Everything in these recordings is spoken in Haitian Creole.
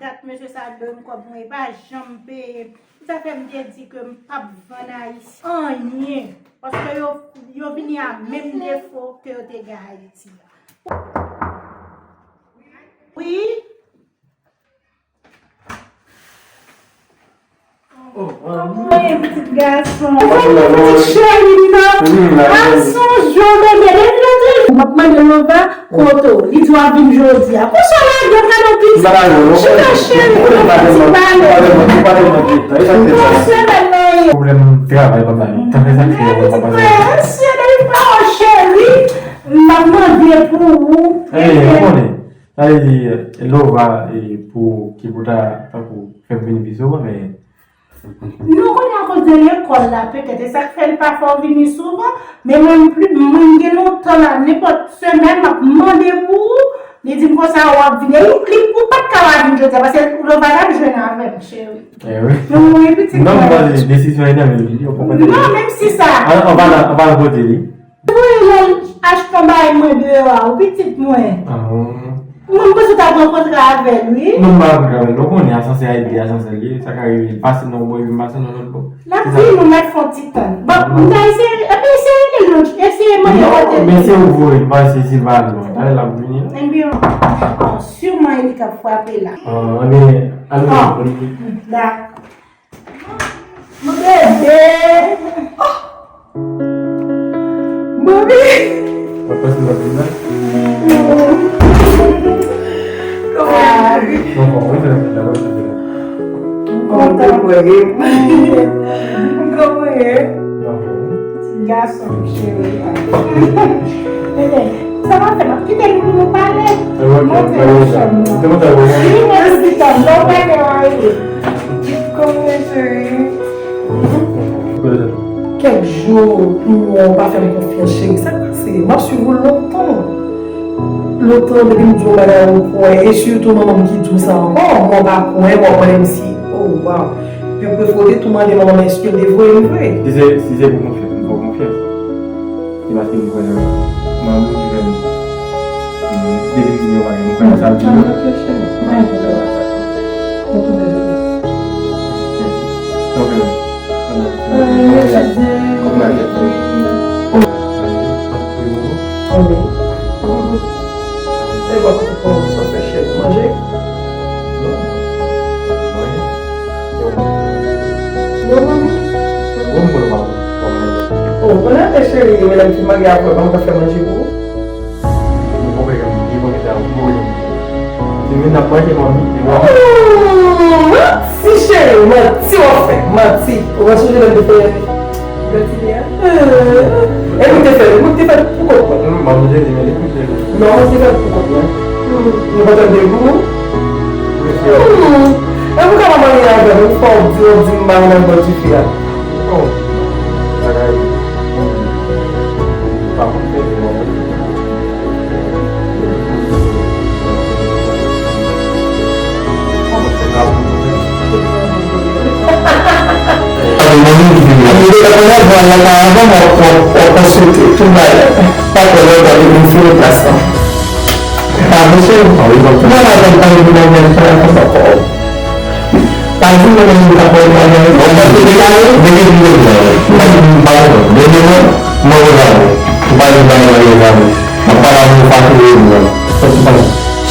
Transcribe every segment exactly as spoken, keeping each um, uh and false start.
Kat mesye sa dwe m kòb mwen, e pa janm peye m. Sa fè m te di ke m p ap vann Ayisyen anyen. Paske yo, yo vini a menm defo ke yo te gen Ayiti a. Wi. Mwen pitit gason. Mwen pitit cheri nan. Ap sonje w bebe depi lòt jou. M ap mande Lova kote w. Li di w ap vin jodi a. Konsa w lage w gade w pitit. Chita cheri. Yon ti pale. Yon semèn nan ye. Pwoblèm travay papa li. Tanpri sa fè yo papa li. Mèsi anpil pawòl cheri. M ap mande pou ou. Ey, ou konnen. Sa vle di, Lova, e, pou ki pou ta, tankou, fè m vini pi souvan, men. Nou konnen akoz de lekòl la, petèt, e sa k fè l pa fè w vini souvan, men mwen, m pli, mwen, m gen lontan la, nenpòt semèn, m ap mande pou ou, li di m konsa, w ap vini. Li, li, ou pa t ka pa vin jodi a, paske Lova t ap jwenn avè m, cheri. Eh wi. Non, wi, pitit mwen. Non, mwen, desizyon e nan men li, ou konprann? Non, menm si sa. An, an palan, an palan kote li. Wi, lè l achte yon bagay mwen deyò a, wi, pitit mwen. Ah. Mwen, m panse w t ap rankontre avè l, wi. Non, m pa rankontre avè l. Non, konnen asansè a, e de asansè l ye, sa ka rive l pase nan yon bò, epi m pase nan lòt bò. L ap di nou mèt fè yon ti tann. Bon, m ta eseye, epi eseye rele l, eseye mande kote l. Non, men se ou voye l pase, si l pa lwen. Talè l ap vini la. Ebyen, bon, siman e li k ap frape la. Ah, ebyen, al rele l. Dakò. Mon bebe! Oh! Mami! Papa, se la vin la? Kòman w ye? Non, kòman w ye? Kòman w ye? Kòman w ye? Kòman w ye? Ti gason m cheri. Bebe, sa va fè m ap kite nou pou nou pale. Monte nan chanm nan. Li mèsi tann lè w pa gen anyen. Kòman cheri? Kèk jou pou mwen, ou pa fè m konfyans, cheri. Sa k pase? M ap swiv ou lontan. Lontan, depi m di w bagay, ou kwè. E sitou manman m ki di w sa ankò. Mwen pa kwè, w ap mande m si, oh, wow. Yo prefere w te tou mande manman m èske l te voye m vre. Si se, si se pou konfyans, m fè w konfyans. Se paske m kwè nan manman m ki fè m, m, depi m di m yon bagay, m kwè nan sa l di m. Mèsi. Sa w fè menm? Kòman w ye? Anben. E bò kote kòman sa fè chè manje? Non. Manje. Bon, manmi. Bon, m konn w pa bon. Oh, bon, atè cheri, men lè m fin marye avè w, pa m ka fè manje pou ou? Bon, men, li bon, men, bon, men. Se vin ap manje, manmi, li bon. Oh, manti, cheri, manti w ap fè, manti. Ou pa sonje lè m te fè gratine a? Eh, e mwen te fè l, mwen te fè l pou kont mwen. Hmm, manman Jezi, men li koute l. Non, mwen te fè l pou kont mwen. Hmm, nou pa tande gou? Hmm, e pou ka manman li avè mwen, fò w di, w di m pa nan bò dife a. Oh, bagay, hmm, pa konn fè, non.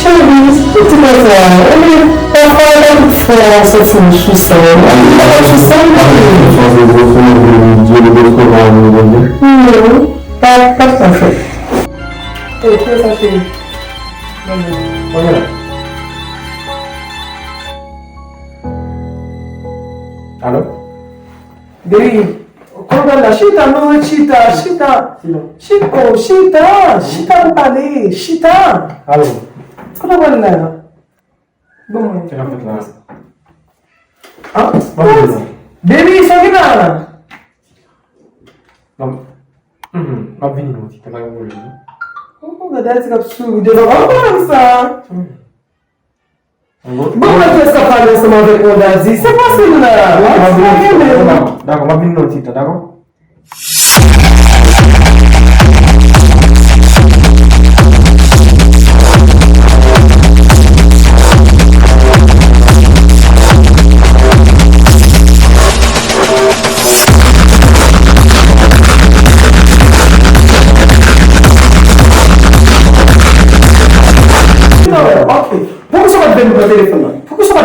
Cheri, pitit mwen sa, ou menm, pafwa, lè tout fwa, w ap santi m sou san, w ap sou san, non, pa, pa, pa fè. Alo? Baby, kote w pral la? Chita, non, chita, chita. Chita. Chita, oh, chita, chita pou pale, chita. Alo. Kote w pral la? Bon, mwen. Sa k ap fèt la? Ah, baby, sa ki la? Non. Mhm, m ap vini non, ti, pa gen pwoblèm, non. Oh, gade ti k ap souri devan. Oh, konsa. Bon, mwen prèske ap pale ansanm avèk mwen, Daddy. Sa k pase la? Dakò, m ap vin non, ti tan, dakò?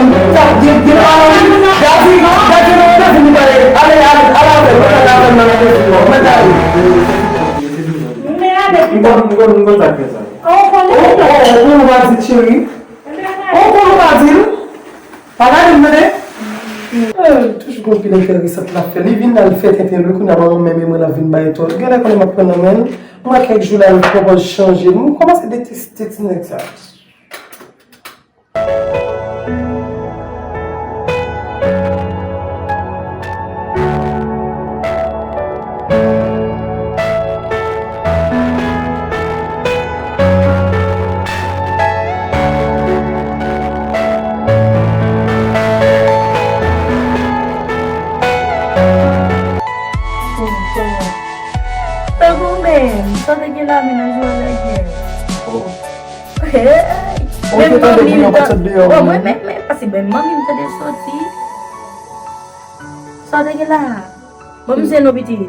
Gade, gade, gade, gade, gade, ale, ale, ale avè l, ale avè l nan lè de fou, mwen ta ale. Men ale pito. M konn, m konn sa k fè sa. Oh, oh, oh, ou pa di cheri. Oh, ou pa di l. Pa gade m tande. Eh, toujou gon pil enteresan l ap fè. Li vin la, l fè tenten l wi, kounye a m renmen men mwen l ap vin bay tòl. Genlè konnen m ap pran nan men l. Mwen kèk jou la, l pran pòz chanje. M kòmanse deteste ti nèg sa. Tankou menm, sa te gen la menaj ou avèk gè. Hey! Ou te tande bri an pa t sot deyò. Bon, mwen, men, men, pase men manmi m tande soti. Sa w te gen la? Bon, m se non pitit.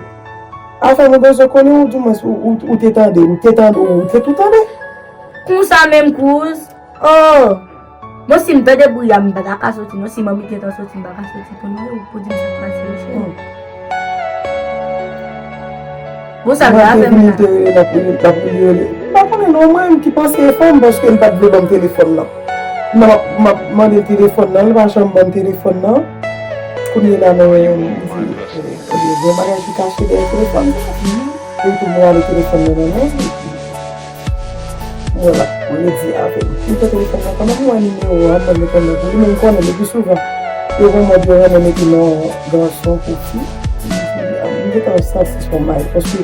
Afè nou bezwen konnen ou, dimwens, ou, ou, ou te tande, ou te tande, ou te tou tande. Konsa menm kouz. Oh! Bon, si m tande bri a, m pa ta ka soti, non. Si manmi te tan soti, m pa ka soti. Konnen ou pou di m sa k pase, cheri. Bon, sa l fè avè m la? Li te rele, l ap rele, l ap rele, rele. M pa konnen non, mwen menm ki panse e fanm, paske l pa t vle ban m telefòn nan. M ap, m ap mande l telefòn nan, li pa janm ban m telefòn nan. Kounye la, mwen, m di, e, e, gen bagay ki kache dèyè telefòn nan. Epi tou, mwen ale telefòn nan nan men l, epi mwen la, mwen redi avè l. M pran telefòn nan kanmenm, mwen nimewo a, mwen mete nan pou li, men m konnen le pli souvan, yo gen mòd yo renmen mete non gason pou fi. M gentan santi se yon may, paske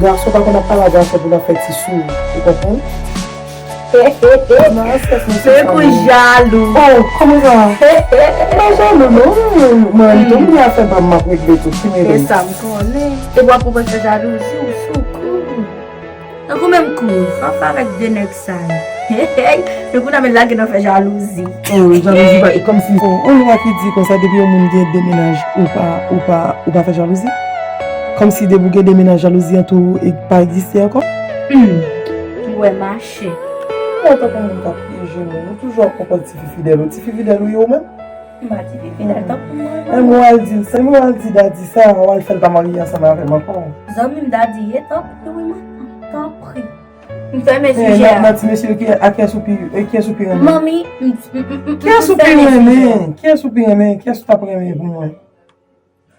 gason pa konn ap pale a gason pou l ap fè ti souri, ou konprann? Men kou jalou. Oh, kòman sa? M pa jalou, non. Mwen, m tou, m gen afè pa m, m ap regle tou, ki mele m. E sa m konnen. E w ap pran fè jalouzi, ou sou kou. Tankou menm kou, anfè avèk de nèg sa yo. Hey, hey, men kounye a men lage nan fè jalouzi. Oh, jalouzi pa, kòmsi, oh, on lwa ki di konsa, depi yon moun gen de mennaj, ou pa, ou pa, ou pa fè jalouzi? Kòmsi depi w gen de mennaj, jalouzi an tou e pa egziste ankò? Hmm. Ou wè mache. Ou tankou moun k ap pyeje moun. Ou toujou ap konprann tifi fidèl ou. Tifi fidèl ou ye ou menm? M pa tifi fidèl, tanpri mwen. Menm ou al di l sa, menm ou al di Dadi sa, ou al fè l pa marye ansanm avè m ankò. Zanmi m Dadi ye, tanpri wi mwen. Tanpri. M fèmen sijè a. Nan ti mesye yo, ki, a kiyès ou pi, e, kiyès ou pi renmen? Manmi, m, m, m, m, kiyès ou pi renmen? Kiyès ou pi renmen? Kiyès ou t ap renmen pou mwen?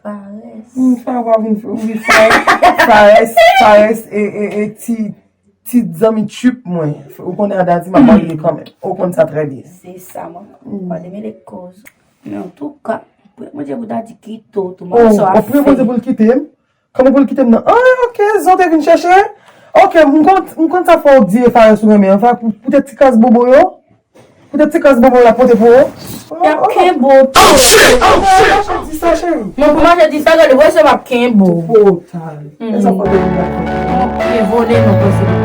Fares. Hmm, Fares pa vin fè wi, Fares. Fares, Fares, e, e, e, ti, ti zanmi trip mwen. Ou konnen Ada di m ap marye kanmenm. Ou konn sa trè byen. Se sa, manman. Pa demele koz. Men antouka, priye Bondye pou ta di kite w tou. Oh, ou priye Bondye pou l kite m? Kòman pou l kite m nan? Ah, ok, zan te vin chèche. Ok, m konn, m konn sa fò w di e Fares ou renmen an. Fares, pou, poutèt ti kras bobo yo. Poutèt ti kras bobo la pote pou ou. Y ap kenbe w tou. Oh, shit, oh, shit. Mache di sa, cheri. Mwen pou mache di sa, gade, wè se m ap kenbe w. Total. E sa fò te vin la. Mwen vole non, pase.